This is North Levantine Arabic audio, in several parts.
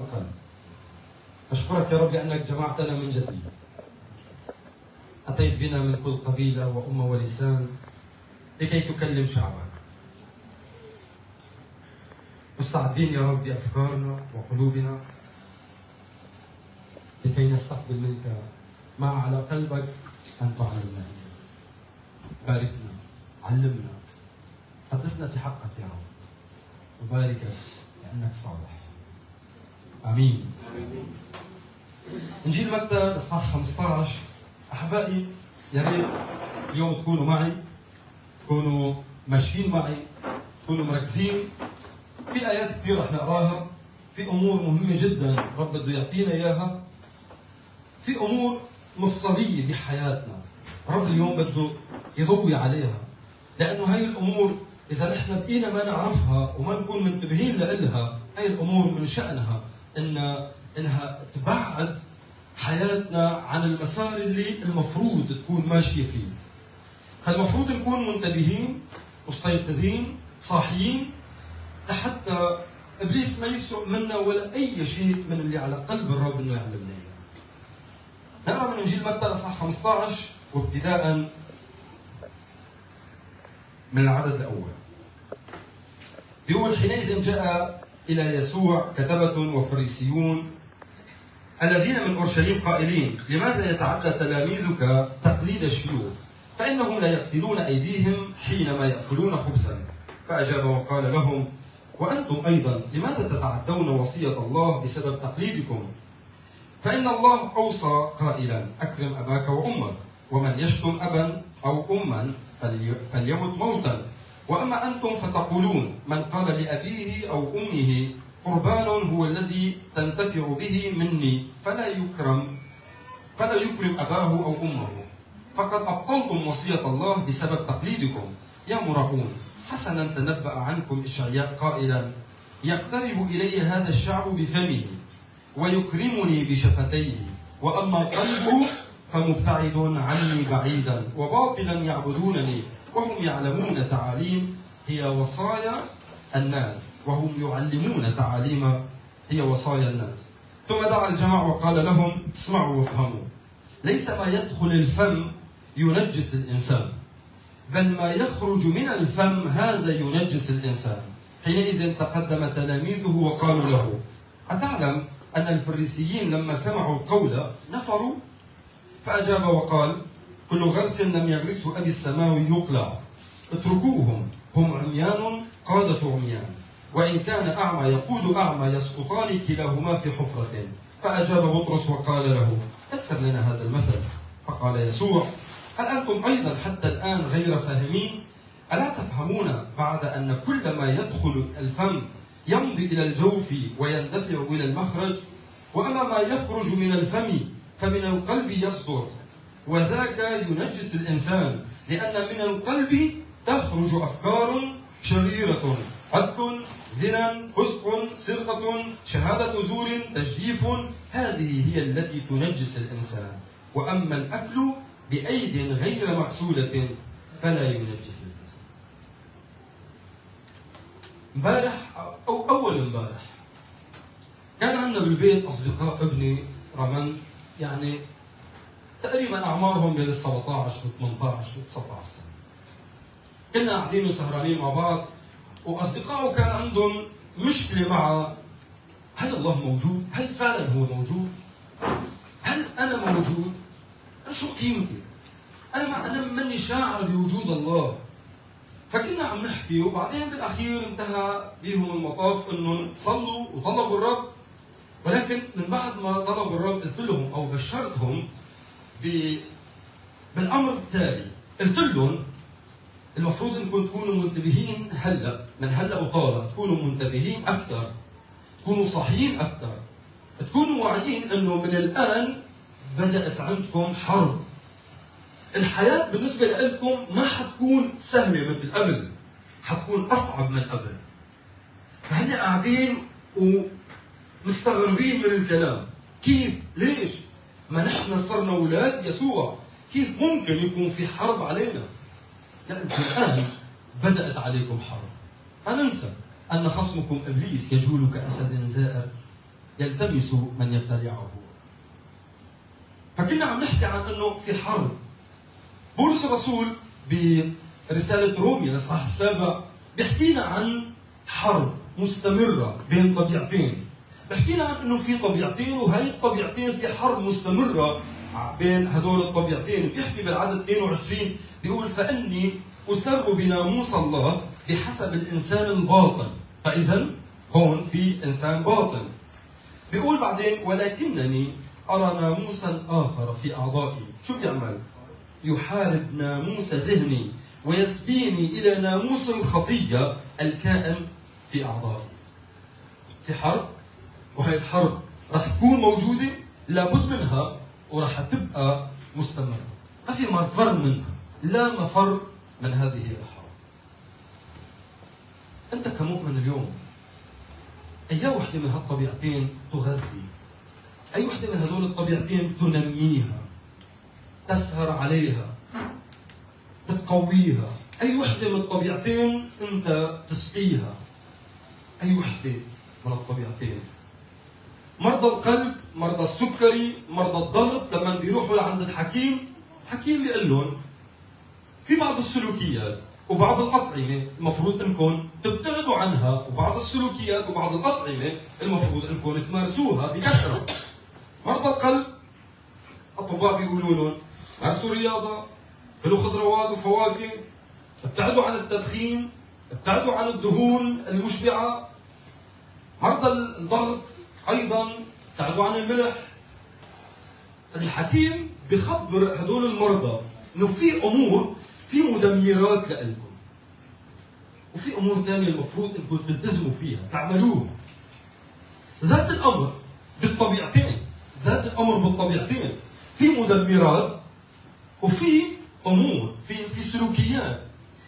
القلب. أشكرك يا رب لأنك جمعتنا من جديد، أتيت بنا من كل قبيلة وأمة ولسان لكي تكلم شعبك. مستعدين يا رب بأفكارنا وقلوبنا لكي نستقبل منك ما على قلبك أن تعلمنا إياه. باركنا، علمنا، قدسنا في حقك يا رب، وباركك لأنك صالح. آمين. إنجيل متى إصحاح 15. أحبائي يا ريت اليوم تكونوا معي، تكونوا ماشيين معي، تكونوا مركزين. في آيات كثير رح نقراها، في أمور مهمة جدا رب بده يعطينا إياها، في أمور مفصلية بحياتنا رب اليوم بده يضوي عليها، لأنه هاي الأمور إذا نحن بقينا ما نعرفها وما نكون منتبهين لإلها، هاي الأمور من شأنها إنها تبعد حياتنا عن المسار اللي المفروض تكون ماشية فيه. فالمفروض نكون منتبهين، مستيقظين، صاحيين، حتى إبليس ما يسرق منا ولا أي شيء من اللي على قلب الرب إنه يعلمنا إياه. نقرأ من إنجيل متى إصحاح 15 وابتداء من العدد الأول. بيقول: حينئذ جاء إلى يسوع كتبة وفريسيون الذين من أورشليم قائلين: لماذا يتعدى تلاميذك تقليد الشيوخ؟ فإنهم لا يغسلون أيديهم حينما يأكلون خبزا. فأجاب وقال لهم: وأنتم أيضا لماذا تتعدون وصية الله بسبب تقليدكم؟ فإن الله أوصى قائلا: أكرم أباك وأمك، ومن يشتم أبا أو أما فليمت موتا. وأما أنتم فتقولون: من قال لأبيه أو أمه قربان هو الذي تنتفع به مني، فلا يكرم أباه أو أمه. فقد أبطلتم وصية الله بسبب تقليدكم. يا مراؤون، حسنا تنبأ عنكم إشعياء قائلا: يقترب إلي هذا الشعب بفمه ويكرمني بشفتيه، وأما قلبه فمبتعد عني بعيدا، وباطلا يعبدونني، وهم يعلمون تعاليم هي وصايا الناس، وهم يعلمون تعاليم هي وصايا الناس. ثم دعا الجمع وقال لهم: اسمعوا وافهموا، ليس ما يدخل الفم ينجس الإنسان، بل ما يخرج من الفم هذا ينجس الإنسان. حينئذ تقدم تلاميذه وقالوا له: أتعلم أن الفريسيين لما سمعوا القول نفروا؟ فأجاب وقال: كل غرس لم يغرسه أبي السماوي يقلع، اتركوهم، هم عميان قادة عميان، وإن كان أعمى يقود أعمى يسقطان كلاهما في حفرة. فأجاب بطرس وقال له: فسر لنا هذا المثل. فقال يسوع: هل أنتم أيضا حتى الآن غير فاهمين؟ ألا تفهمون بعد أن كل ما يدخل الفم يمضي إلى الجوف ويندفع إلى المخرج؟ وأما ما يخرج من الفم فمن القلب يصدر، وذاك ينجس الإنسان، لأن من القلب تخرج أفكار شريرة، قتل، زنا، فسق، سرقة، شهادة زور، تجديف، هذه هي التي تنجس الإنسان. وأما الأكل بأيد غير مغسولة فلا ينجس الإنسان. امبارح أو أول امبارح كان عندنا بالبيت أصدقاء ابني رمند، يعني تقريبا أعمارهم بين 17 و 18 و 19 سنة. كنا قاعدين وسهرانين مع بعض، وأصدقائه كان عندهم مشكلة مع هل الله موجود؟ هل فعلا هو موجود؟ هل أنا موجود؟ أنا شو قيمتي؟ أنا ماني شاعر بوجود الله. فكنا عم نحكي، وبعدين بالأخير انتهى بيهم المطاف إنهم صلوا وطلبوا الرب. ولكن من بعد ما طلبوا الرب قلت لهم أو بشرتهم بالأمر التالي. قلت لهم المفروض انكم تكونوا منتبهين هلا، من هلا وطالع تكونوا منتبهين اكثر، تكونوا صاحيين اكثر، تكونوا واعيين انه من الان بدات عندكم حرب. الحياه بالنسبه لكم ما حتكون سهله مثل قبل، حتكون اصعب من قبل. فهن قاعدين ومستغربين من الكلام، كيف؟ ليش؟ ما نحن صرنا اولاد يسوع، كيف ممكن يكون في حرب علينا؟ لا، انتم الآن بدأت عليكم حرب. ما ننسى أن خصمكم إبليس يجول كأسد زائر يلتمس من يبتلعه. فكنا عم نحكي عن انه في حرب. بولس الرسول برسالة روميا الاصحاح 7 بيحكينا عن حرب مستمرة بين طبيعتين. بيحكينا عن انه في طبيعتين، وهي الطبيعتين في حرب مستمرة بين هدول الطبيعتين. بيحكي بالعدد 22 بيقول فاني اسر بناموس الله بحسب الانسان الباطن. فاذا هون في انسان باطن. بيقول بعدين ولكنني ارى ناموسا اخر في اعضائي. شو بيعمل؟ يحارب ناموس ذهني ويسبيني الى ناموس الخطية الكائن في اعضائي. في حرب، وهي الحرب رح تكون موجودة، لابد منها، ورح تبقى مستمرة. ما في مفر منها، لا مفر من هذه الحرب. انت كمؤمن اليوم اي وحده من هالطبيعتين تغذي؟ اي وحده من هدول الطبيعتين تنميها، تسهر عليها، بتقويها؟ اي وحده من الطبيعتين انت تسقيها؟ اي وحده من الطبيعتين؟ مرضى القلب، مرضى السكري، مرضى الضغط، لما بيروحوا لعند الحكيم، الحكيم بيقول لهم في بعض السلوكيات وبعض الأطعمة المفروض انكم تبتعدوا عنها، وبعض السلوكيات وبعض الأطعمة المفروض انكم تمارسوها بكثرة. مرضى القلب الأطباء بيقولوا لهم مارسوا رياضة، كلوا خضروات وفواكه، ابتعدوا عن التدخين، ابتعدوا عن الدهون المشبعة. مرضى الضغط أيضا ابتعدوا عن الملح. الحكيم بخبر هدول المرضى انه في امور، في مدمرات لإلكم، وفي امور ثانية المفروض انكم تلتزموا فيها، تعملوها. ذات الامر بالطبيعتين، ذات الامر بالطبيعتين، في مدمرات وفي امور، في سلوكيات،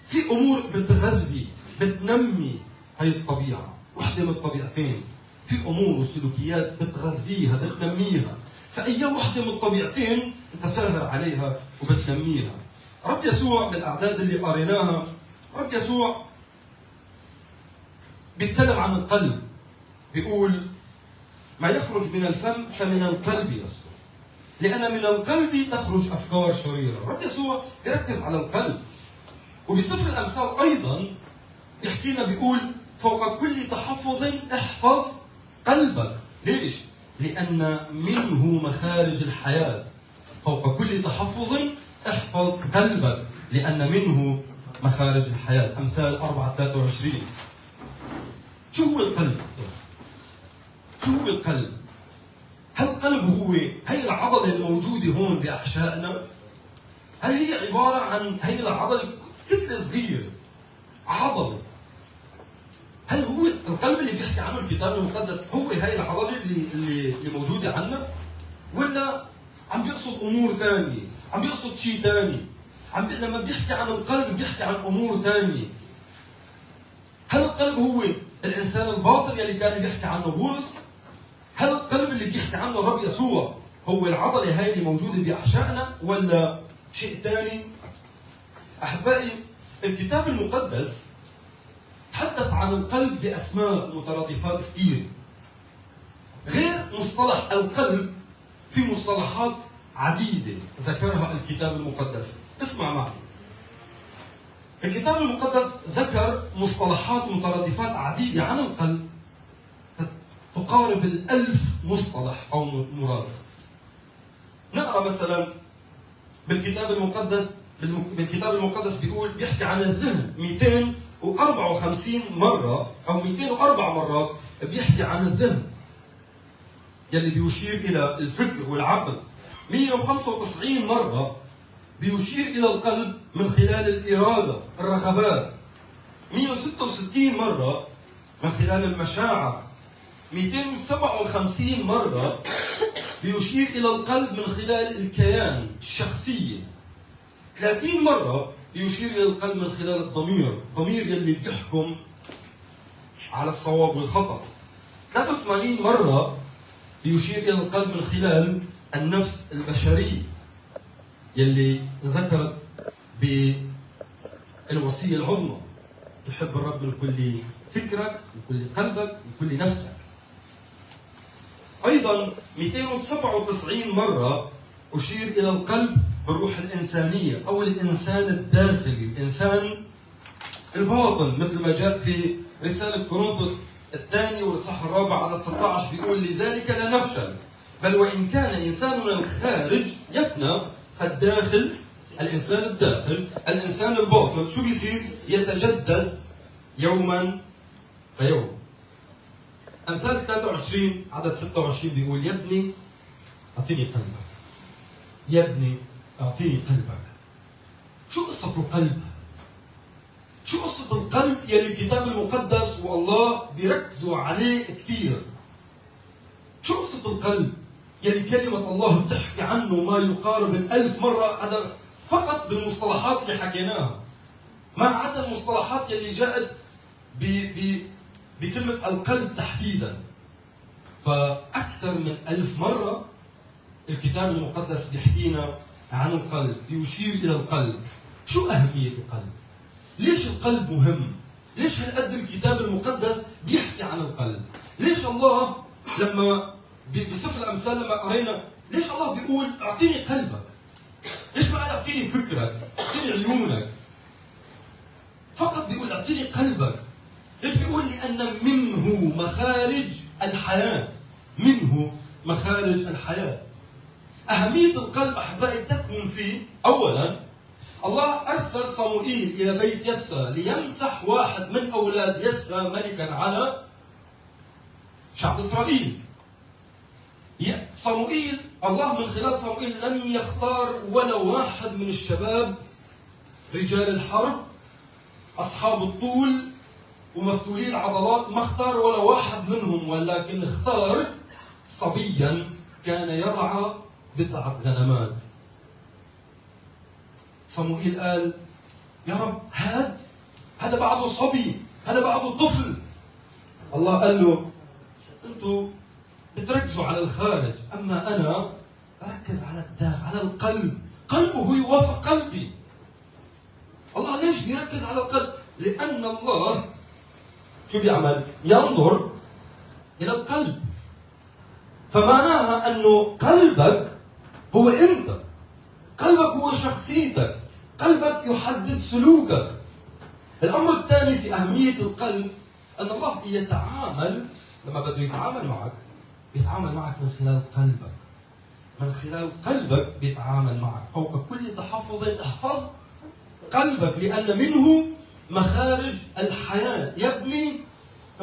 في امور بتغذي، بتنمي هي الطبيعة. وحده من الطبيعتين في امور وسلوكيات بتغذيها، بتنميها. فأي وحده من الطبيعتين انت ساهر عليها وبتنميها. رب يسوع بالاعداد اللي قريناها، رب يسوع بيتكلم عن القلب، بيقول ما يخرج من الفم فمن القلب يصدر، لأن من القلب تخرج أفكار شريرة. رب يسوع يركز على القلب. وبسفر الأمثال أيضا يحكي لنا بيقول فوق كل تحفظ احفظ قلبك. ليش؟ لأن منه مخارج الحياة. فوق كل تحفظ احفظ قلبك لأن منه مخارج الحياة. أمثال 4:23. شو هو القلب؟ شو هو القلب؟ هل القلب هو هي العضلة الموجودة هون بأحشائنا؟ هل هي عبارة عن هي العضلة كتلة صغيرة عضلة؟ هل هو القلب اللي بيحكي عنه الكتاب المقدس هو هي العضلة اللي موجودة عنا؟ ولا عم بيقصد أمور ثانية؟ عم بيقصد شيء ثاني؟ لما بيحكي عن القلب بيحكي عن أمور ثانية. هل القلب هو الإنسان الباطن يلي كان بيحكي عنه بولس؟ هل القلب اللي بيحكي عنه الرب يسوع هو العضلة هاي اللي موجودة بأحشائنا ولا شيء ثاني؟ أحبائي، الكتاب المقدس تحدث عن القلب بأسماء مترادفات كثير. غير مصطلح القلب في مصطلحات عديدة ذكرها الكتاب المقدس. اسمع معي. الكتاب المقدس ذكر مصطلحات مترادفات عديدة عن القلب تقارب 1000 مصطلح أو مرادف. نقرأ مثلا بالكتاب المقدس، بالكتاب المقدس بيقول بيحكي عن الذهن 254 مرة أو 204 مرات بيحكي عن الذهن يلي بيشير إلى الفكر والعقل. 195 مرة بيشير إلى القلب من خلال الإرادة، الرغبات. 166 مرة من خلال المشاعر. 257 مرة بيشير إلى القلب من خلال الكيان، الشخصية. 30 مرة يشير إلى القلب من خلال الضمير، الضمير يلي بيحكم على الصواب والخطأ. 83 مرة بيشير إلى القلب من خلال النفس البشرية يلي ذكرت بالوصية العظمى، تحب الرب من كل فكرك، من كل قلبك، من كل نفسك. أيضا 297 مرة أشير إلى القلب بالروح الإنسانية أو الإنسان الداخلي، الإنسان الباطن، مثل ما جاء في رسالة كورنثوس الثاني والإصحاح الرابع عدد 16 بيقول: لذلك لا نفشل، بل وإن كان إنساننا الخارج يفنى فالداخل، الإنسان الداخل، الإنسان الباطن، شو بيصير؟ يتجدد يوما فيوم. أمثال 23 عدد 26 بيقول: يا ابني أعطيني قلبك، يا ابني أعطيني قلبك. شو قصة القلب؟ شو قصة القلب يلي الكتاب المقدس والله بيركزوا عليه كثير؟ شو قصة القلب يلي كلمة الله بتحكي عنه ما يقارب 1000 مرة؟ هذا فقط بالمصطلحات اللي حكيناها، ما عدا المصطلحات يلي جاءت بكلمة القلب تحديدا. فأكثر من 1000 مرة الكتاب المقدس بيحكينا عن القلب، بيشير إلى القلب. شو أهمية القلب؟ ليش القلب مهم؟ ليش هالقد الكتاب المقدس بيحكي عن القلب؟ ليش الله لما بسفر الأمثال لما قرينا، ليش الله بيقول أعطيني قلبك؟ ليش ما قال أعطيني فكرك؟ أعطيني عيونك؟ فقط بيقول أعطيني قلبك. ليش بيقول؟ لأن منه مخارج الحياة، منه مخارج الحياة. أهمية القلب أحبائي تكمن في، أولا الله أرسل صموئيل إلى بيت يسى ليمسح واحد من أولاد يسى ملكا على شعب إسرائيل. صموئيل، الله من خلال صموئيل لم يختار ولا واحد من الشباب رجال الحرب أصحاب الطول ومفتولي العضلات، ما اختار ولا واحد منهم، ولكن اختار صبيا كان يرعى بضعة غنمات. صموئيل قال: يا رب هذا بعده صبي، هذا بعده طفل. الله قال له: انتوا بتركزوا على الخارج، اما انا بركز على الداخل، على القلب. قلبه يوافق قلبي. الله ليش بيركز على القلب؟ لأن الله شو بيعمل؟ ينظر إلى القلب. فمعناها أنه قلبك هو أنت، قلبك هو شخصيتك، قلبك يحدد سلوكك. الأمر الثاني في أهمية القلب أن الله يتعامل، لما بده يتعامل معك بيتعامل معك من خلال قلبك، من خلال قلبك بيتعامل معك. فوق كل تحفظ احفظ قلبك، لأن منه مخارج الحياة. يا ابني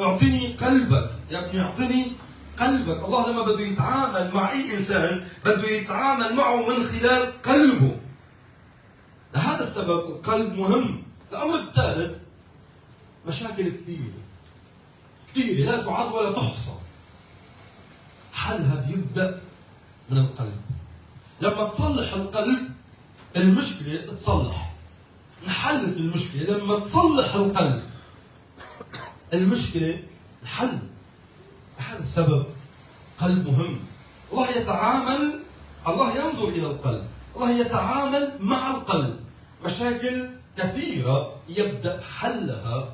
اعطني قلبك، يا ابني اعطني قلبك. الله لما بده يتعامل مع أي إنسان بده يتعامل معه من خلال قلبه. لهذا السبب القلب مهم. الأمر الثالث، مشاكل كثيرة كثيرة لا تعد ولا تحصى، حلها بيبدأ من القلب. لما تصلح القلب المشكلة تصلح، انحلت المشكلة. لما تصلح القلب المشكلة انحلت. هذا السبب قلب مهم. الله يتعامل، الله ينظر إلى القلب، الله يتعامل مع القلب. مشاكل كثيرة يبدأ حلها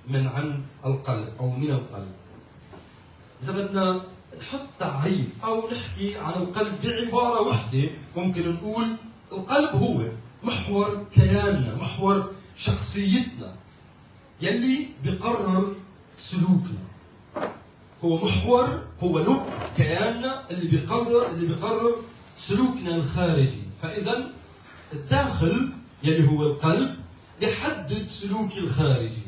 من عند القلب أو من القلب. إذا بدنا نحط تعريف أو نحكي عن القلب بعبارة واحدة، ممكن نقول القلب هو محور كياننا، محور شخصيتنا، يلي بيقرر سلوكنا. هو محور، هو لب كياننا اللي بيقرر سلوكنا الخارجي. فإذا الداخل يلي هو القلب بيحدد سلوكي الخارجي،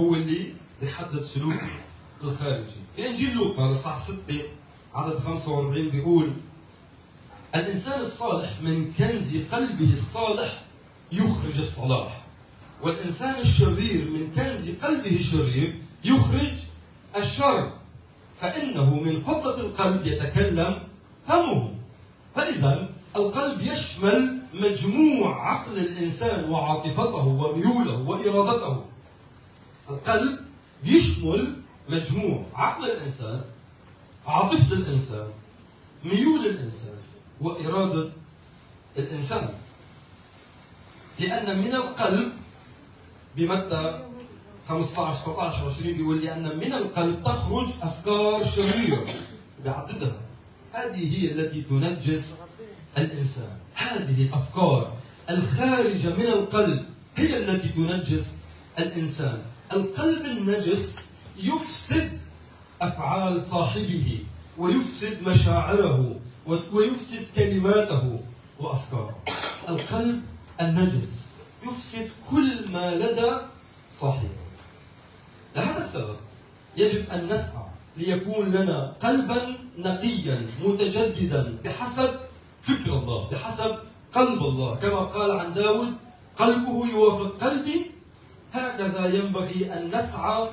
هو اللي بيحدد سلوكي الخارجي. في إنجيل لوقا الإصحاح 6 عدد 45 بيقول: الإنسان الصالح من كنز قلبه الصالح يخرج الصلاح، والإنسان الشرير من كنز قلبه الشرير يخرج الشر، فإنه من فضلة القلب يتكلم فمه. فإذا القلب يشمل مجموع عقل الإنسان وعاطفته وميوله وإرادته. القلب يشمل مجموع عقل الإنسان، عاطفة الإنسان، ميول الإنسان، وإرادة الإنسان. لأن من القلب، بمتى 15 16 20 بيقول: لأن من القلب تخرج أفكار شريرة بيعددها، هذه هي التي تنجس الإنسان. هذه الأفكار الخارجة من القلب هي التي تنجس الإنسان. القلب النجس يفسد أفعال صاحبه ويفسد مشاعره ويفسد كلماته وأفكاره. القلب النجس يفسد كل ما لدى صاحبه. لهذا السبب يجب أن نسعى ليكون لنا قلبا نقيا متجددا بحسب فكر الله، بحسب قلب الله، كما قال عن داود قلبه يوافق قلبي. هكذا ينبغي أن نسعى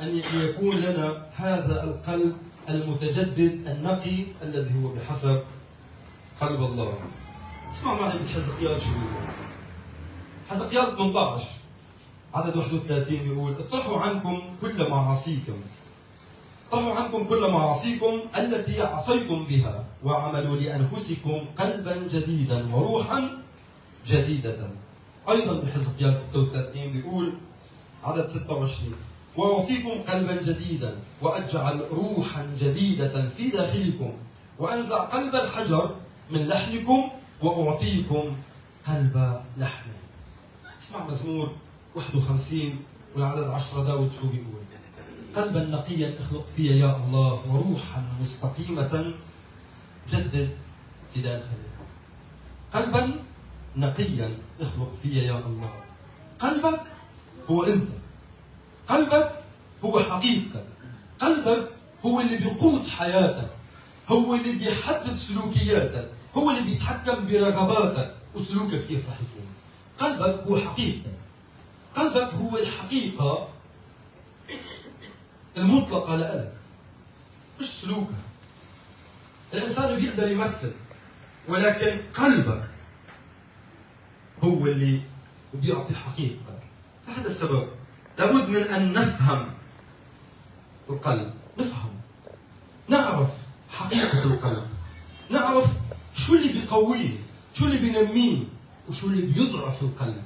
أن يكون لنا هذا القلب المتجدد النقي الذي هو بحسب قلب الله. اسمع معي بحزقيال شو بيقول. حزقيال 18 عدد 31 بيقول اطرحوا عنكم كل معاصيكم، اطرحوا عنكم كل معاصيكم التي عصيتم بها، وعملوا لأنفسكم قلبا جديدا وروحا جديدة. أيضا بحزقيال 36 بيقول عدد 26 وأعطيكم قلبا جديدا وأجعل روحا جديدة في داخلكم، وأنزع قلب الحجر من لحمكم وأعطيكم قلب لحم. اسمع مزمور 51 والعدد 10 داود شو بيقول: قلبا نقيا اخلق في يا الله، وروحا مستقيمة جدد في داخلي. قلبا نقيا اخلق في يا الله. قلبك هو انت، قلبك هو حقيقتك، قلبك هو اللي بيقود حياتك، هو اللي بيحدد سلوكياتك، هو اللي بيتحكم برغباتك وسلوكك كيف رح يكون. قلبك هو حقيقتك، قلبك هو الحقيقة المطلقة لك، مش سلوكك. الإنسان بيقدر يمثل، ولكن قلبك هو اللي بيعطي حقيقتك. لهذا السبب لابد من أن نفهم القلب، نفهم، نعرف حقيقة القلب، نعرف شو اللي بيقويه، شو اللي بينميه، وشو اللي بيضعف القلب.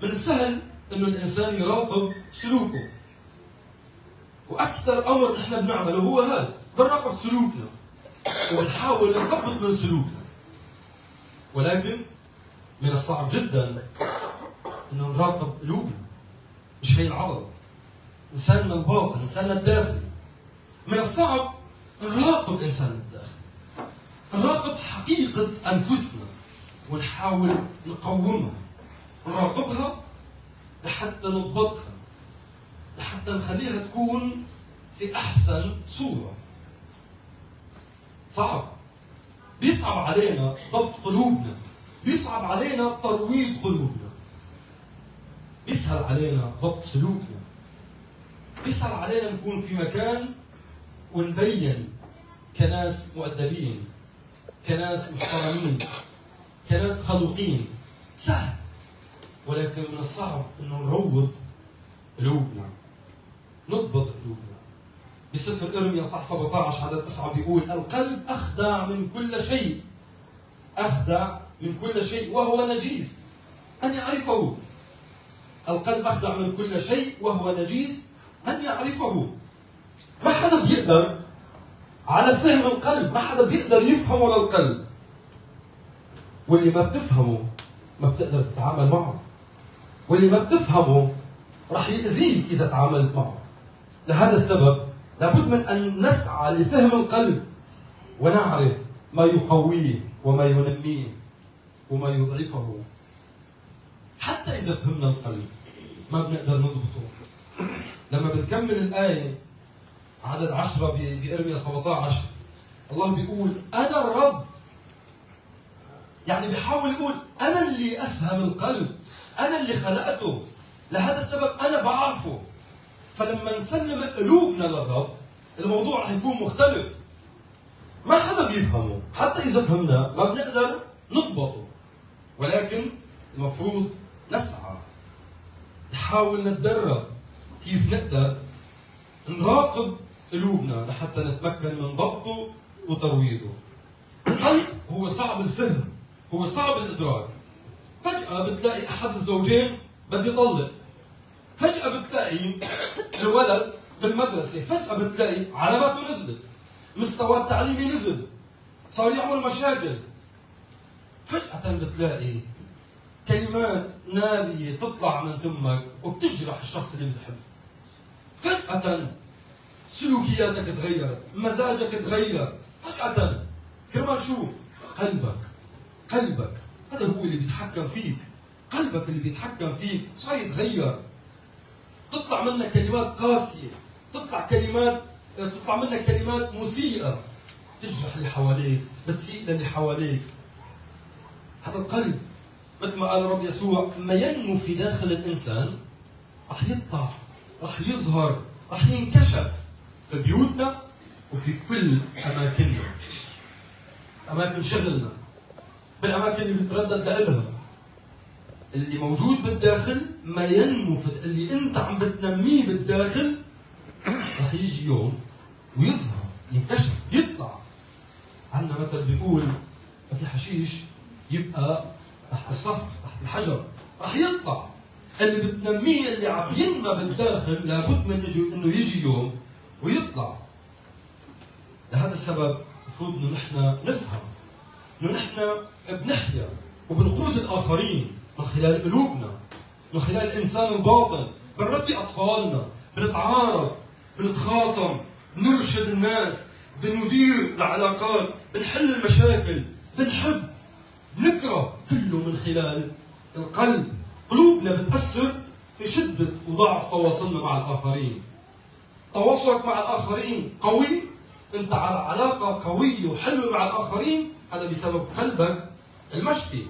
من السهل انه الانسان يراقب سلوكه، واكثر امر نحن بنعمله هو هذا، بنراقب سلوكنا وبنحاول نظبط من سلوكنا. ولكن من الصعب جدا انه نراقب قلوبنا، مش هي العضله، انساننا الباطن، انساننا الداخلي. من الصعب نراقب انساننا الداخلي، نراقب حقيقه انفسنا ونحاول نقومها، نراقبها لحتى نضبطها، لحتى نخليها تكون في أحسن صورة. صعب، بيصعب علينا ضبط قلوبنا، بيصعب علينا ترويض قلوبنا، بيسهل علينا ضبط سلوكنا، بيسهل علينا نكون في مكان ونبين كناس مؤدبين، كناس محترمين، كناس خلوقين، سهل. ولكن من الصعب انه نروض قلوبنا، نضبط قلوبنا. بسفر ارميا صح 17 عدد 9 بيقول القلب اخدع من كل شيء، اخدع من كل شيء وهو نجيس، من يعرفه؟ القلب اخدع من كل شيء وهو نجيس، من يعرفه؟ ما حدا بيقدر على فهم القلب، ما حدا بيقدر يفهمه للقلب. واللي ما بتفهمه ما بتقدر تتعامل معه، واللي ما بتفهمه رح يأذيك إذا تعاملت معه. لهذا السبب لابد من أن نسعى لفهم القلب ونعرف ما يقويه وما ينميه وما يضعفه. حتى إذا فهمنا القلب ما بنقدر نضبطه. لما بنكمل الآية عدد 10 بإرميا 17 الله بيقول أنا الرب، يعني بيحاول يقول أنا اللي أفهم القلب، أنا اللي خلقته، لهذا السبب أنا بعرفه. فلما نسلم قلوبنا للرب الموضوع رح يكون مختلف. ما حدا بيفهمه، حتى إذا فهمنا ما بنقدر نضبطه، ولكن المفروض نسعى، نحاول نتدرب كيف نقدر نراقب قلوبنا لحتى نتمكن من ضبطه وترويضه. القلب هو صعب الفهم، هو صعب الإدراك. فجأة بتلاقي أحد الزوجين بده يطلق، فجأة بتلاقي الولد بالمدرسة فجأة بتلاقي علاماته نزلت، مستواه التعليمي نزل، صار يعمل مشاكل. فجأة بتلاقي كلمات نابية تطلع من تمك وبتجرح الشخص اللي بتحبه. فجأة سلوكياتك تغيرت، مزاجك تغير فجأة. كرمال شو؟ قلبك، قلبك هذا هو اللي بيتحكم فيك، قلبك اللي بيتحكم فيك صار يتغير. تطلع منك كلمات قاسية، تطلع منك كلمات مسيئة، تجرح اللي حواليك، بتسيء للي حواليك. هذا القلب مثل ما قال الرب يسوع، ما ينمو في داخل الإنسان رح يطلع، رح يظهر، رح ينكشف في بيوتنا وفي كل أماكننا، أماكن شغلنا، بالأماكن اللي بتردد لإلها. اللي موجود بالداخل ما ينمو في اللي أنت عم بتنميه بالداخل رح يجي يوم ويظهر، ينكشف، يطلع. عندنا مثل بيقول ما في حشيش يبقى تحت الصخر، تحت الحجر، رح يطلع. اللي بتنميه، اللي عم ينمى بالداخل، لابد من انه يجي يوم ويطلع. لهذا السبب المفروض انه نحن نفهم انه نحن بنحيا وبنقود الاخرين من خلال قلوبنا، من خلال الانسان الباطن. بنربي اطفالنا، بنتعارف، بنتخاصم، بنرشد الناس، بندير العلاقات، بنحل المشاكل، بنحب، بنكره، كله من خلال القلب. قلوبنا بتأثر في شدة وضعف تواصلنا مع الآخرين. تواصلك مع الآخرين قوي، أنت على علاقة قوية وحلوة مع الآخرين، هذا بسبب قلبك المشفي.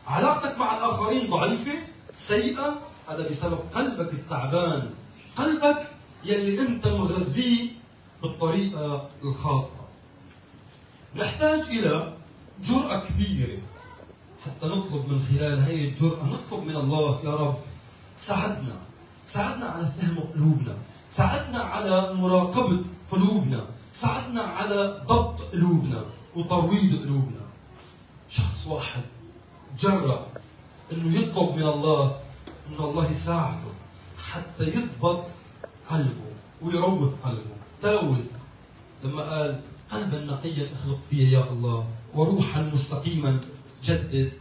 علاقتك مع الآخرين ضعيفة سيئة، هذا بسبب قلبك التعبان، قلبك يلي أنت مغذيه بالطريقة الخاطئة. نحتاج إلى جرأة كبيرة حتى نطلب من خلال هي الجرأة، نطلب من الله يا رب ساعدنا، ساعدنا على فهم قلوبنا، ساعدنا على مراقبة قلوبنا، ساعدنا على ضبط قلوبنا وترويض قلوبنا. شخص واحد جرأ انه يطلب من الله انه الله يساعده حتى يضبط قلبه ويروض قلبه. داود لما قال قلبا نقيا اخلق فيه يا الله وروحا مستقيما جدد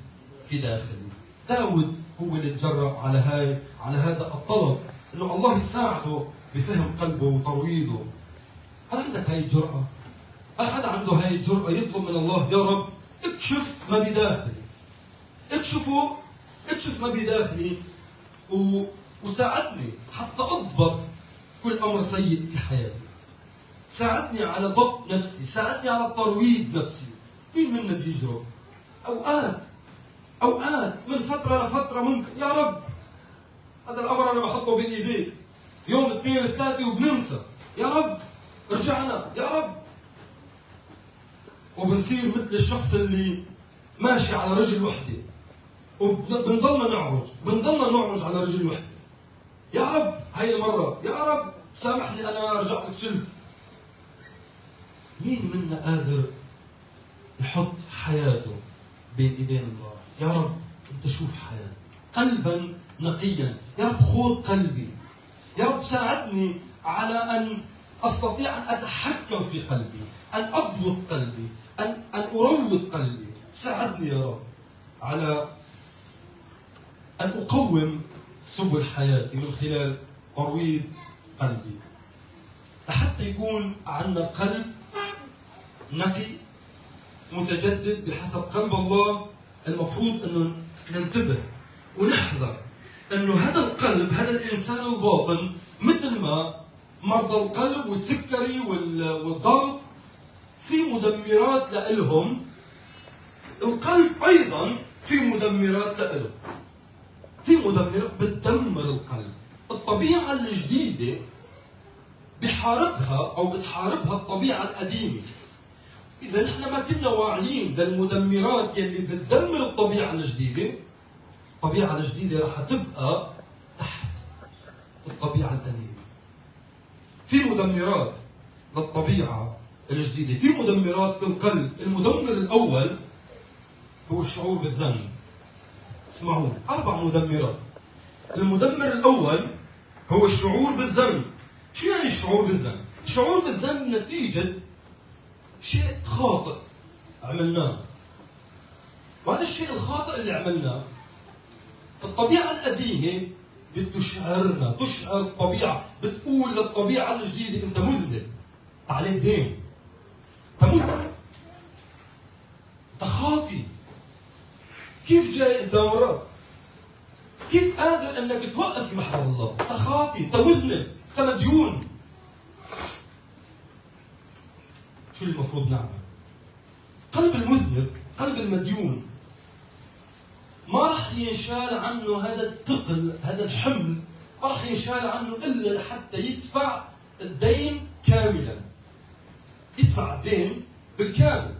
في داخلي. داود هو اللي تجرأ على هذا الطلب انه الله يساعده بفهم قلبه وترويضه. هل عندك هاي الجرأة؟ هل حدا عنده هاي الجرأة يطلب من الله يا رب اكشف ما بداخلي، اكشفه، اكشف ما بداخلي وساعدني حتى اضبط كل امر سيء في حياتي. ساعدني على ضبط نفسي، ساعدني على ترويض نفسي. مين منا بيجرؤ؟ اوقات من فترة لفترة ممكن يا رب هذا الامر انا بحطه بين ايديك، يوم اثنين ثلاثة وبننسى، يا رب رجعنا يا رب، وبنصير مثل الشخص اللي ماشي على رجل وحده وبنضلنا نعرج، بنضلنا نعرج على رجل وحده. يا رب هاي المرة، يا رب سامحني انا رجعت فشلت. مين منا قادر يحط حياته بين ايدين الله؟ يا رب انت شوف حياتي قلبا نقيا، يا رب خذ قلبي، يا رب ساعدني على ان استطيع ان اتحكم في قلبي، ان اضبط قلبي، ان اروض قلبي. ساعدني يا رب على ان اقوم سبل حياتي من خلال ترويض قلبي، لحتى يكون عندنا قلب نقي متجدد بحسب قلب الله. المفروض انه ننتبه ونحذر انه هذا القلب، هذا الانسان الباطن، مثل ما مرضى القلب والسكري والضغط في مدمرات لإلهم، القلب ايضا في مدمرات لإله، في مدمرات بتدمر القلب. الطبيعة الجديدة بحاربها او بتحاربها الطبيعة القديمة. إذا نحن ما كنا واعيين للمدمرات يلي بتدمر الطبيعة الجديدة، الطبيعة الجديدة رح تبقى تحت الطبيعة القديمة. في مدمرات للطبيعة الجديدة، في مدمرات للقلب. المدمر الأول هو الشعور بالذنب. اسمعوني، 4 مدمرات. المدمر الأول هو الشعور بالذنب. شو يعني الشعور بالذنب؟ الشعور بالذنب نتيجة شيء خاطئ عملناه. وهذا الشيء الخاطئ اللي عملناه الطبيعة القديمة بتشعرنا، تشعر الطبيعة، بتقول للطبيعة الجديدة أنت مذنب، أنت عليك دين، أنت مذنب، أنت خاطي، كيف جاي قدام الرب؟ كيف قادر أنك توقف في محضر الله؟ أنت خاطي، أنت مذنب، أنت مديون. شو المفروض نعمل؟ قلب المذنب، قلب المديون، ما راح ينشال عنه هذا الثقل، هذا الحمل، ما راح ينشال عنه إلا لحتى يدفع الدين كاملا. يدفع الدين بالكامل.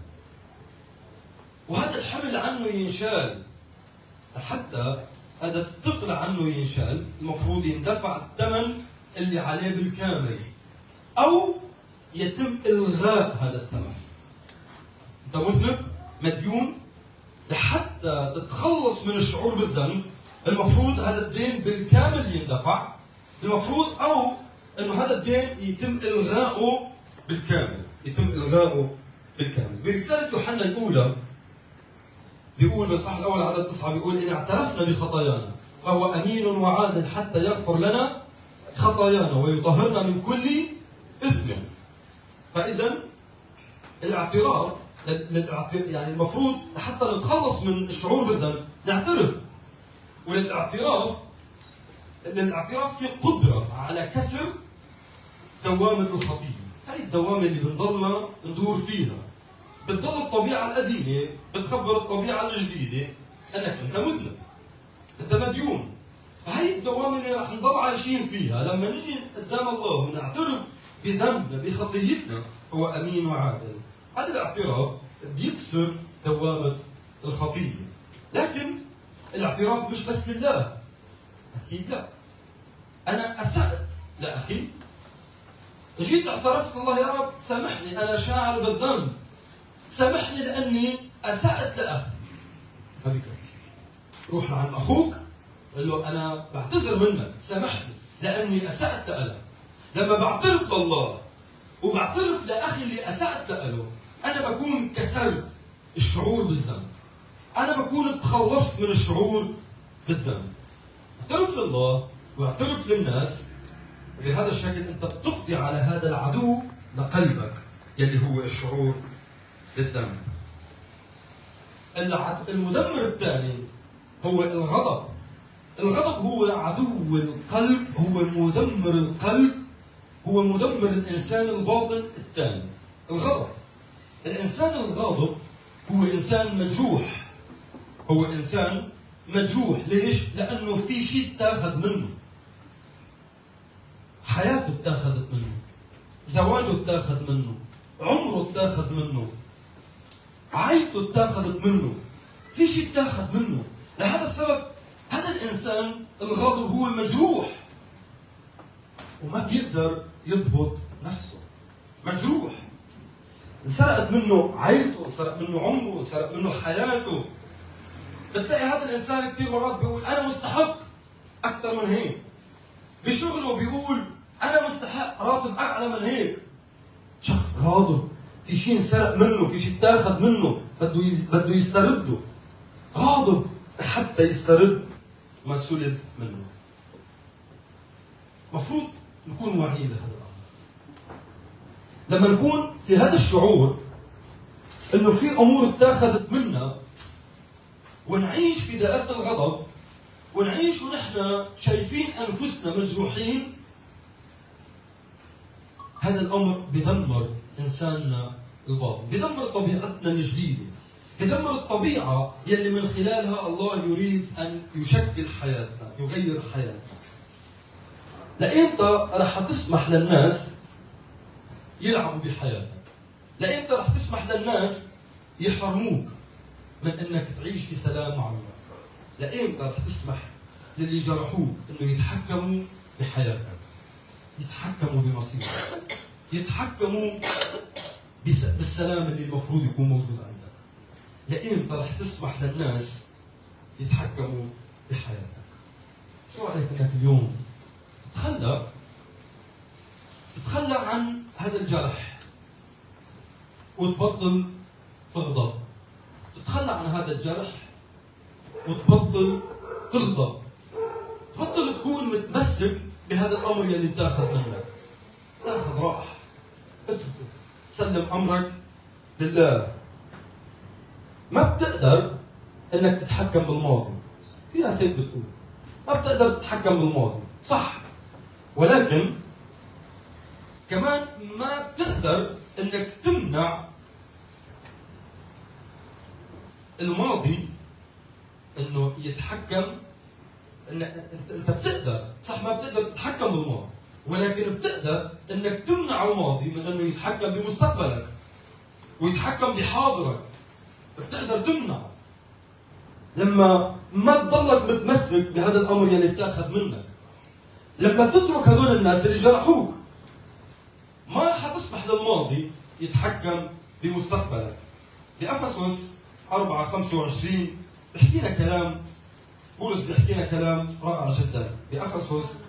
وهذا الحمل عنه ينشال، حتى هذا الثقل عنه ينشال، المفروض يندفع الثمن اللي عليه بالكامل، أو يتم إلغاء هذا الثمن. أنت مذنب، مديون، لحتى تتخلص من الشعور بالذنب المفروض هذا الدين بالكامل يندفع، المفروض أو أنه هذا الدين يتم إلغاؤه بالكامل، يتم إلغاؤه بالكامل. برسالة يوحنا الأولى بيقول بالصح الأول عدد 9 بيقول إن اعترفنا بخطايانا فهو أمين وعادل حتى يغفر لنا خطايانا ويطهرنا من كل إثم. فإذا الاعتراف يعني المفروض حتى نتخلص من الشعور بالذنب نعترف، وللاعتراف للاعتراف في قدرة على كسر دوامة الخطية. هاي الدوامة اللي بنضلنا ندور فيها، بتضل الطبيعة القديمة بتخبر الطبيعة الجديدة أنك أنت مذنب، أنت مديون. فهي الدوامة اللي رح نضل عايشين فيها لما نجي قدام الله ونعترف بذنبنا بخطيتنا، هو أمين وعادل. هذا الاعتراف بيكسر دوامة الخطية. لكن الاعتراف مش بس لله، أكيد لا. أنا أسأت لأخي، جيت اعترفت لله يا رب سامحني أنا شاعر بالذنب، سامحني لأني أسأت لأخي. ما بيكفي، روح لعند أخوك قل له أنا بعتذر منك، سامحني لأني أسأت لك. لما بعترف لله وبعترف لأخي اللي أسأت له، أنا بكون كسرت الشعور بالذنب، أنا بكون تخلصت من الشعور بالذنب. اعترف لله واعترف للناس، بهذا الشكل أنت بتقضي على هذا العدو لقلبك يلي هو الشعور بالذنب. المدمر الثاني هو الغضب. الغضب هو عدو القلب، هو مدمر القلب، هو مدمر الإنسان الباطن الثاني. الغضب، الإنسان الغاضب هو إنسان مجروح، هو إنسان مجروح. ليش؟ لأنه في شيء اتاخذ منه، حياته اتاخذت منه، زواجه اتاخذ منه، عمره اتاخذ منه، عائلته اتاخذت منه، في شيء اتاخذ منه. لهذا السبب هذا الإنسان الغاضب هو مجروح وما بيقدر يضبط نفسه، مجروح، انسرقت منه عائلته، انسرق منه عمره، انسرق منه حياته. بتلاقي هذا الإنسان كثير مرات بيقول أنا مستحق أكثر من هيك، بشغله بيقول أنا مستحق راتب أعلى من هيك. شخص غاضب، في شيء انسرق منه، في شيء اتاخذ منه، بده يسترده، غاضب حتى يسترد ما سلب منه. مفروض نكون واعيين لهذا الأمر. لما نكون في هذا الشعور إنه في أمور اتاخذت منا ونعيش في دائرة الغضب ونعيش ونحن شايفين أنفسنا مجروحين، هذا الأمر بدمر إنساننا الباطن، بدمر طبيعتنا الجديدة، بدمر الطبيعة يلي من خلالها الله يريد أن يشكل حياتنا، يغير حياتنا. لإمتى رح تسمح للناس يلعبوا بحياتك؟ لإمتى رح تسمح للناس يحرموك من أنك تعيش في سلام مع الله؟ لإمتى رح تسمح للي جرحوك أنه يتحكموا بحياتك، يتحكموا بمصيرك، يتحكموا بالسلام اللي المفروض يكون موجود عندك؟ لإمتى رح تسمح للناس يتحكموا بحياتك؟ شو رأيك أنك اليوم تتخلى تتخلى عن هذا الجرح وتبطل تغضب. تتخلى عن هذا الجرح وتبطل تغضب. تبطل تكون متمسك بهذا الأمر يلي اتاخذ منك. تاخذ راح، اتركه، سلم أمرك لله. ما بتقدر انك تتحكم بالماضي. في ناس هيك بتقول ما بتقدر تتحكم بالماضي، صح، ولكن كمان ما بتقدر انك تمنع الماضي انه يتحكم. ان انت بتقدر، صح، ما بتقدر تتحكم بالماضي، ولكن بتقدر انك تمنع الماضي من انه يتحكم بمستقبلك ويتحكم بحاضرك. بتقدر تمنع لما ما تضلك متمسك بهذا الامر يلي اتاخذ منك. لما تترك هذول الناس اللي جرحوك، ما حتسمح للماضي يتحكم بمستقبلك. بأفسس 4:25 بحكي لنا كلام، بولس بيحكي لنا كلام رائع جدا. بأفسس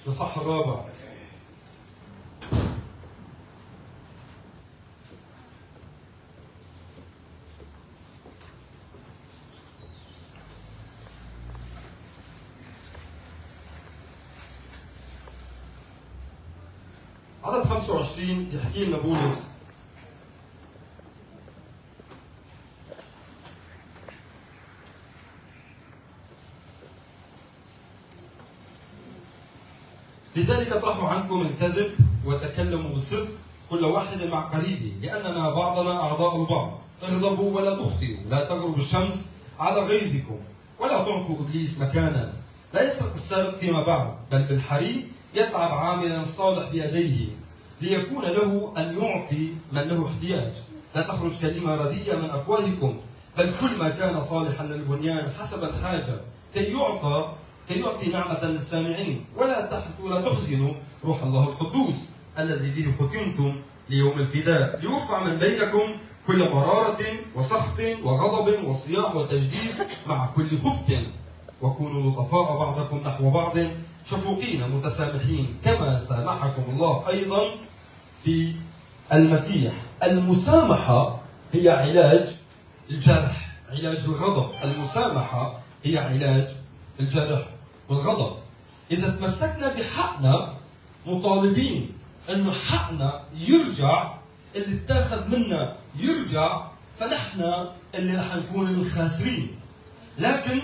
الإصحاح 4 عدد 25 بيحكي لنا بولس: لذلك اطرحوا عنكم الكذب وتكلموا بالصدق كل واحد مع قريبه، لأننا بعضنا أعضاء البعض. اغضبوا ولا تخطئوا، لا تغرب الشمس على غيظكم، ولا تعطوا إبليس مكانا. لا يسرق السارق فيما بعد، بل بالحري يتعب عاملا صالح بيديه، ليكون له أن يعطي من له احتياج. لا تخرج كلمة رديئة من أفواهكم، بل كل ما كان صالحا للبنيان حسب الحاجة، كي يعطي نعمة للسامعين. ولا تحزنوا روح الله القدوس الذي به ختمتم ليوم الفداء، ليرفع من بينكم كل مرارة وسخط وغضب وصياح وتجديد مع كل خبث. وكونوا لطفاء بعضكم نحو بعض، شفوقين متسامحين، كما سامحكم الله أيضا في المسيح. المسامحة هي علاج الجرح، علاج الغضب. المسامحة هي علاج الجرح والغضب. إذا تمسكنا بحقنا مطالبين أنه حقنا يرجع، اللي اتاخذ منا يرجع، فنحن اللي رح نكون الخاسرين. لكن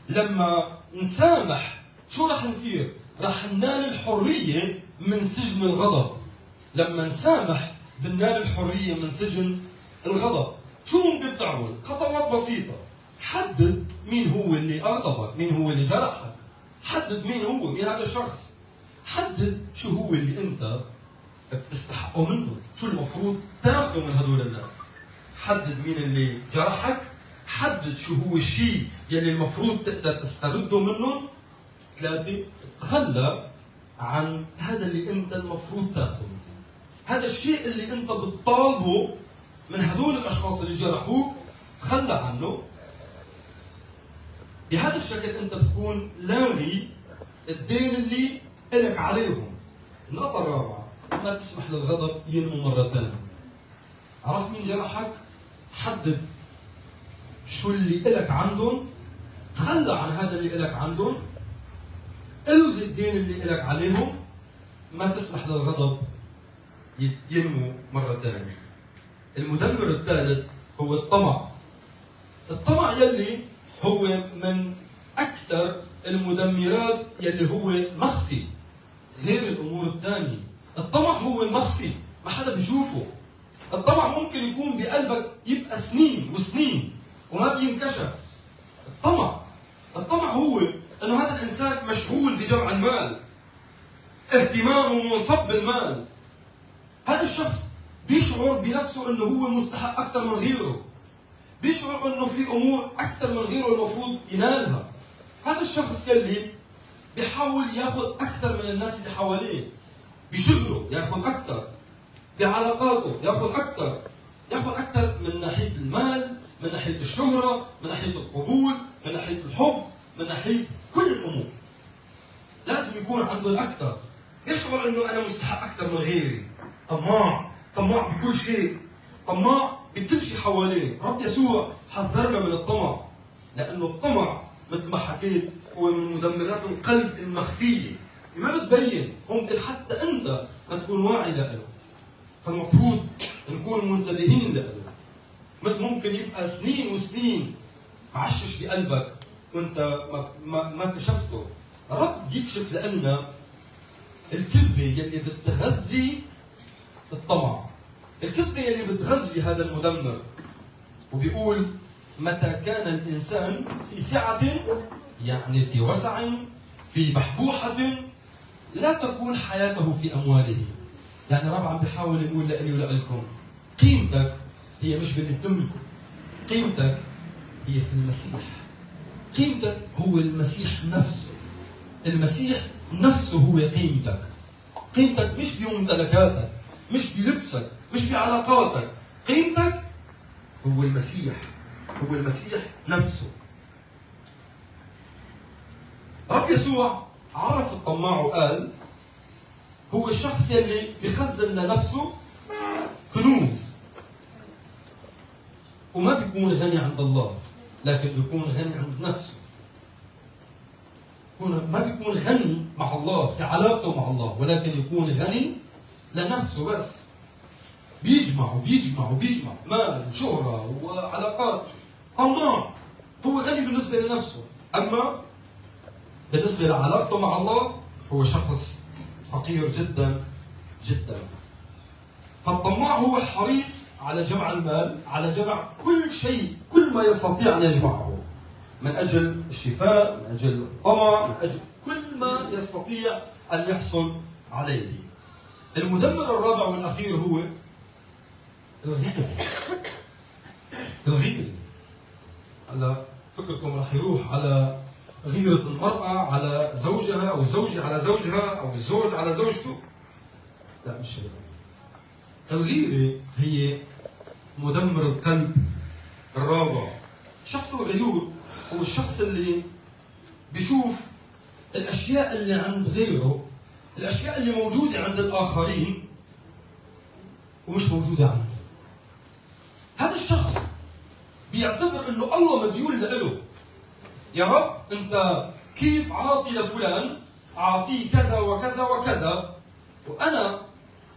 لما نسامح شو رح نصير؟ رح ننال الحرية من سجن الغضب. لما نسامح بننال الحرية من سجن الغضب. شو ممكن تعمل؟ خطوات بسيطة. حدد مين هو اللي أغضبك، مين هو اللي جرحك. حدد مين هو، مين هذا الشخص. حدد شو هو اللي أنت بتستحقه منه، شو المفروض تاخذه من هدول الناس. حدد مين اللي جرحك، حدد شو هو الشيء يلي المفروض تقدر تسترده منهم. 3، تخلى عن هذا اللي أنت المفروض تاخذه منه، هذا الشيء اللي أنت بتطالبه من هدول الأشخاص اللي جرحوك، تخلى عنه. بهذا الشكل أنت بتكون لاغي الدين اللي إلك عليهم. النقطة الرابعة، ما تسمح للغضب ينمو مرة ثانية. عرفت مين جرحك؟ حدد شو اللي إلك عندهم، تخلى عن هذا اللي إلك عندهم، الغي الدين اللي إلك عليهم، ما تسمح للغضب ينمو مرة ثانية. المدمر الثالث هو الطمع. الطمع يلي هو من أكثر المدمرات يلي هو مخفي غير الأمور الثانية. الطمع هو مخفي، ما حدا بيشوفه. الطمع ممكن يكون بقلبك يبقى سنين وسنين وما بينكشف. الطمع هو أنه هذا الإنسان مشغول بجمع المال، اهتمامه منصب بالمال. هذا الشخص بيشعر بنفسه أنه هو مستحق أكثر من غيره، بيشعر أنه في أمور أكثر من غيره المفروض ينالها. هذا الشخص يلي بيحاول ياخذ أكثر من الناس اللي حواليه، بشغله ياخذ أكثر، بعلاقاته ياخذ أكثر، ياخذ أكثر من ناحية المال، من ناحية الشهرة، من ناحية القبول، من ناحية الحب، من ناحية كل الأمور. لازم يكون عنده الأكثر، يشعر إنه أنا مستحق أكثر من غيري. طماع، طماع بكل شيء، طماع بكل شيء حواليه. رب يسوع حذرنا من الطمع، لأنه الطمع مثل ما حكيت هو من مدمرات القلب المخفية، ما بتبين، ممكن حتى أنت ما تكون واعي له. فالمفروض نكون منتبهين له. مثل ممكن يبقى سنين وسنين معشش بقلبك وانت ما كشفته. رب يكشف لنا الكذبة يلي بتغذي الطمع، الكذبة يلي بتغذي هذا المدمر. وبيقول متى كان الإنسان في سعة، يعني في وسع، في بحبوحة، لا تكون حياته في أمواله. يعني رب عم بيحاول يقول لإلي ولإلكم قيمتك هي مش باللي بتملكه، قيمتك هي في المسيح. قيمتك هو المسيح نفسه. المسيح نفسه هو قيمتك. قيمتك مش بممتلكاتك، مش بلبسك، مش بعلاقاتك. قيمتك هو المسيح، هو المسيح نفسه. رب يسوع عرف الطماع وقال هو الشخص يلي بخزن لنفسه كنوز وما بيكون غني عند الله، لكن بيكون غني عند نفسه. ما بيكون غني مع الله في علاقته مع الله، ولكن يكون غني لنفسه بس. بيجمع وبيجمع وبيجمع مال وشهرة وعلاقات. طماع، هو غني بالنسبة لنفسه، أما بالنسبة لعلاقته مع الله هو شخص فقير جدا جدا. فالطماع هو حريص على جمع المال، على جمع كل شيء، كل ما يستطيع أن يجمعه من أجل الشفاء، من أجل الطمع، من أجل كل ما يستطيع أن يحصل عليه. المدمر الرابع والأخير هو الغيرة. الغيرة. هلا فكركم رح يروح على غيرة المرأة على زوجها، أو الزوجة على زوجها، أو الزوج على زوجته؟ لا، مش هيك. الغيرة هي مدمر القلب الرابع. الشخص الغيور هو الشخص اللي بيشوف الأشياء اللي عند غيره، الأشياء اللي موجودة عند الآخرين ومش موجودة عنده. هذا الشخص بيعتبر إنه الله مديون له. يا رب أنت كيف عاطي لفلان، عاطيه كذا وكذا وكذا، وأنا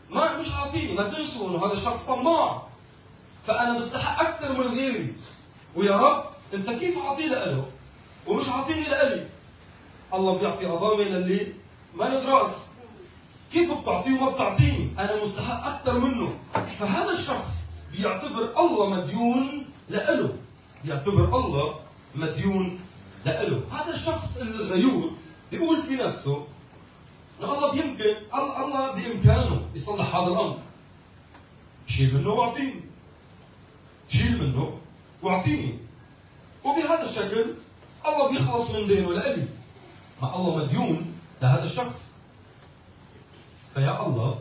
ما مش عاطيني. ما تنسوا إنه هذا الشخص طماع، فأنا بستحق أكثر من غيري. ويا رب أنت كيف عاطيه له ومش عاطيني لإلي؟ الله بيعطي أضامي للي ما له راس، كيف بتعطيه وما بتعطيني؟ أنا مستحق أكثر منه. فهذا الشخص بيعتبر الله مديون لإله، بيعتبر الله مديون لإله. هذا الشخص الغيور بيقول في نفسه إن الله بيمكن، الله بإمكانه يصلح هذا الأمر. شيل منه واعطيني، شيل منه واعطيني، وبهذا الشكل الله بيخلص من دينه لإلي. ما الله مديون لهذا الشخص. فيا الله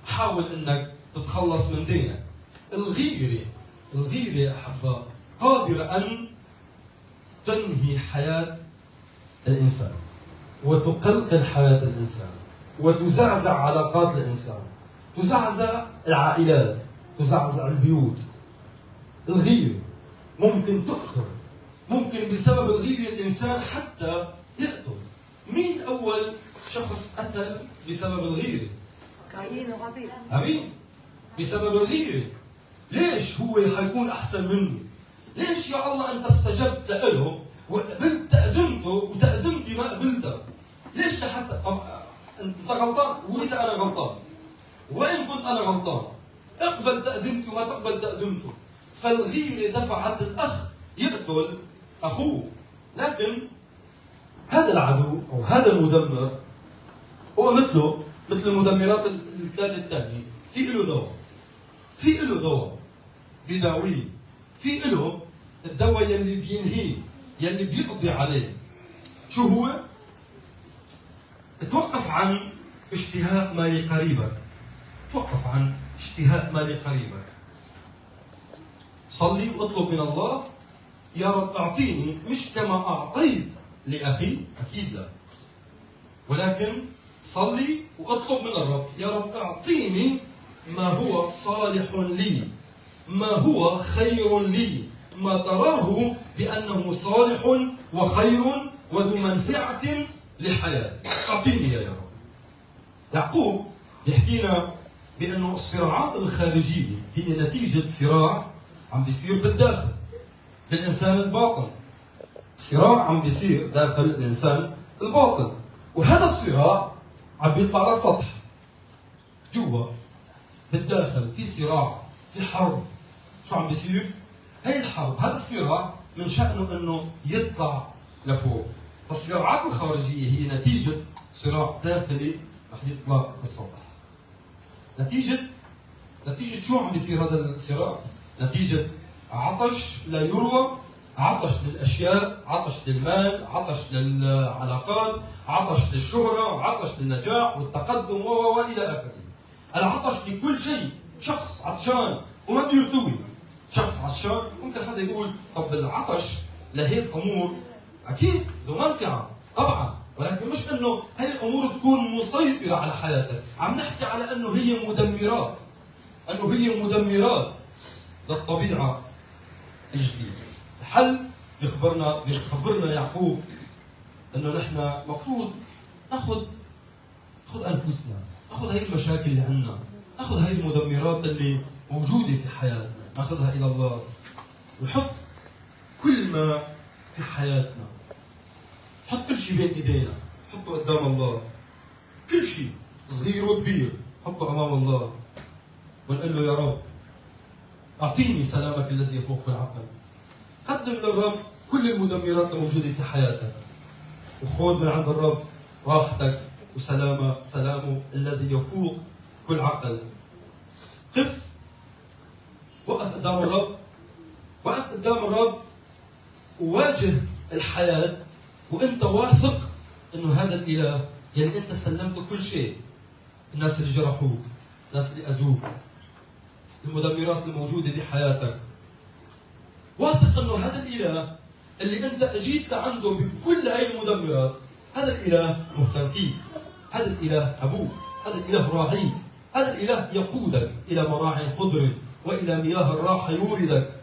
حاول انك تتخلص من دينك. الغيرة، الغيرة يا أحباء قادرة أن تنهي حياة الإنسان، وتقلقل حياة الإنسان، وتزعزع علاقات الإنسان، تزعزع العائلات، تزعزع البيوت. الغيرة ممكن تقتل، ممكن بسبب الغيرة الإنسان حتى يقتل. مين أول شخص قتل بسبب الغيرة؟ قايين وهابيل. هابيل بسبب الغيرة. ليش هو حيكون أحسن مني؟ ليش يا الله أنت استجبت له وقبلت تقدمته وتقدمتي ما قبلتها؟ ليش لحتى أنت غلطان؟ وإذا أنا غلطان، وإن كنت أنا غلطان، اقبل تقدمتي وما تقبل تقدمته. فالغيرة دفعت الأخ يقتل أخوه. لكن هذا العدو أو هذا المدمر هو مثله مثل المدمرات الثلاثة الثانية، في له دواء، في له دواء بيداويه، في له الدواء يلي بينهيه، يلي بيقضي عليه. شو هو؟ توقف عن اشتهاء ما لقريبك. توقف عن اشتهاء ما لقريبك. صلي واطلب من الله يا رب اعطيني مش كما اعطيت لاخي، اكيد لا، ولكن صلي واطلب من الرب يا رب اعطيني ما هو صالح لي، ما هو خير لي، ما تراه بانه صالح وخير وذو منفعه لحياتي، اعطيني يا رب. يعقوب يحكينا بانه الصراعات الخارجية هي نتيجة صراع عم بيصير بالداخل، بالانسان الباطن. صراع عم بيصير داخل الانسان الباطن، وهذا الصراع عم بيطلع للسطح. جوا بالداخل في صراع، في حرب. شو عم بيصير؟ هي الحرب، هذا الصراع من شأنه انه يطلع لفوق. فالصراعات الخارجية هي نتيجة صراع داخلي رح يطلع للسطح. نتيجة شو عم بيصير هذا الصراع؟ نتيجة عطش لا يروى، عطش للأشياء، عطش للمال، عطش للعلاقات، عطش للشهرة، عطش للنجاح والتقدم وإلى آخره. العطش لكل شيء، شخص عطشان وما بيرتوي، شخص عطشان. ممكن حدا يقول طب العطش لهيك أمور أكيد ذو منفعة طبعا، ولكن مش إنه هاي الأمور تكون مسيطرة على حياتك. عم نحكي على إنه هي مدمرات، إنه هي مدمرات للطبيعة الجديدة. الحل بيخبرنا يعقوب انه نحن مفروض ناخذ انفسنا، ناخذ هاي المشاكل اللي عندنا، ناخذ هاي المدمرات اللي موجودة في حياتنا، ناخذها الى الله ونحط كل ما في حياتنا، نحط كل شيء بين ايدينا، نحطه قدام الله، كل شيء صغير وكبير حطه امام الله، ونقول له يا رب اعطيني سلامك الذي يفوق كل عقل. قدم للرب كل المدمرات الموجودة في حياتك، وخذ من عند الرب راحتك وسلامه، سلامه الذي يفوق كل عقل. قف، وقف قدام الرب، وقف قدام الرب وواجه الحياة وانت واثق انه هذا الاله يلي انت سلمته كل شيء، الناس اللي جرحوك، الناس اللي اذوك، المدمرات الموجودة بحياتك، واثق انه هذا الاله اللي انت اجيت لعنده بكل هاي المدمرات، هذا الاله مهتم فيك، هذا الاله ابوك، هذا الاله راعيك، هذا الاله يقودك الى مراع خضر والى مياه الراحة يوردك،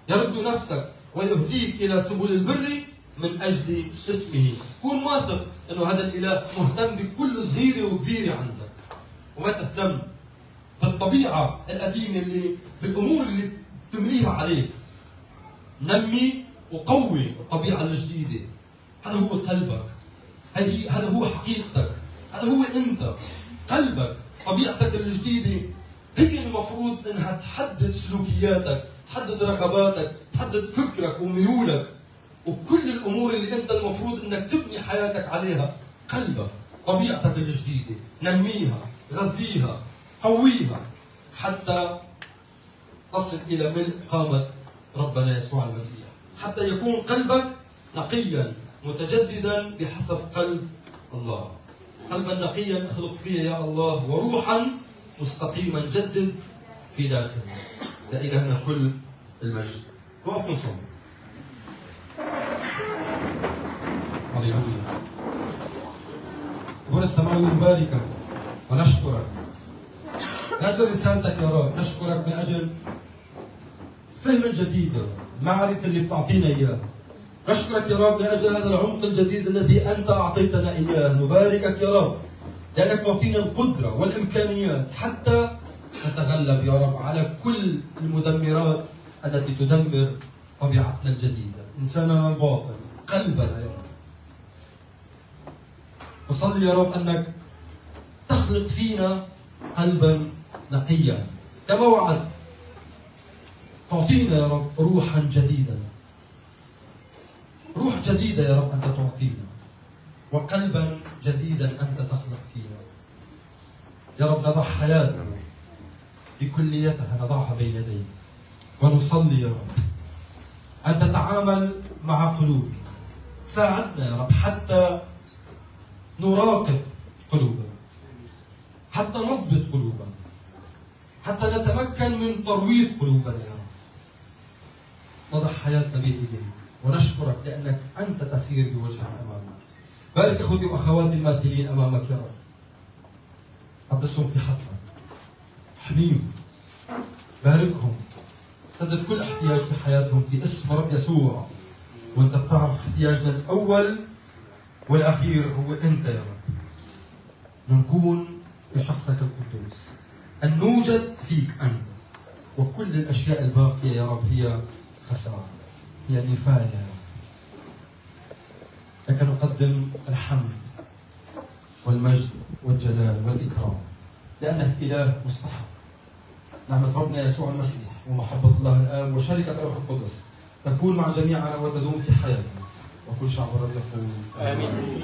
يرد نفسك ويهديك الى سبل البر من اجل اسمه. كن واثق انه هذا الاله مهتم بكل صغيرة وكبيره عندك، وما تهتم بالطبيعة القديمة اللي بالامور اللي بتمليها عليك. نمي وقوي الطبيعة الجديدة. هذا هو قلبك، هذا هو حقيقتك، هذا هو انت. قلبك، طبيعتك الجديدة هي المفروض انها تحدد سلوكياتك، تحدد رغباتك، تحدد فكرك وميولك وكل الامور اللي انت المفروض انك تبني حياتك عليها. قلبك، طبيعتك الجديدة، نميها، غذيها، قويها حتى تصل الى ملء قامه ربنا يسوع المسيح، حتى يكون قلبك نقيا متجددا بحسب قلب الله. قلبا نقيا اخلق فيه يا الله، وروحا مستقيما جدد في داخله. لإلهنا كل المجد. وقف نصلي. هللويا. أبونا السماوي نباركك ونشكرك من أجل رسالتك يا رب، نشكرك من أجل فهم الجديد، المعرفة اللي بتعطينا إياه. نشكرك يا رب من أجل هذا العمق الجديد الذي أنت أعطيتنا إياه. نباركك يا رب لأنك تعطينا القدرة والإمكانيات حتى نتغلب يا رب على كل المدمرات التي تدمر طبيعتنا الجديدة، إنساننا الباطن، قلبنا يا رب. نصلي يا رب أنك تخلق فينا قلبا نقيا كما وعدت، تعطينا يا رب روحا جديدا، روح جديدة يا رب أنت تعطينا، وقلبا جديدا أنت تخلق فينا يا رب. نضع حياتنا بكليتها، نضعها بين يديك، ونصلي يا رب أن تتعامل مع قلوبنا. ساعدنا يا رب حتى نراقب قلوبنا، حتى نضبط قلوبنا، حتى نتمكن من ترويض قلوبنا يا رب. نضع حياتنا بين ايديك ونشكرك لانك انت تسير بوجهك امامنا. بارك اخوتي واخواتي الماثلين امامك يا رب. قدسهم في حضرتك. احميهم. باركهم. سدد كل احتياج في حياتهم في اسم رب يسوع. وانت بتعرف احتياجنا الاول والاخير هو انت يا رب. نكون بشخصك القدوس. ان نوجد فيك انت. وكل الاشياء الباقية يا رب هي خسارة. هي نفايه يا رب. لك نقدم الحمد والمجد والجلال والإكرام لأنك إله مستحق. نعمة ربنا يسوع المسيح ومحبة الله الآب وشركة الروح القدس تكون مع جميعنا وتدوم في حياتنا، وكل شعب الرب يقول آمين.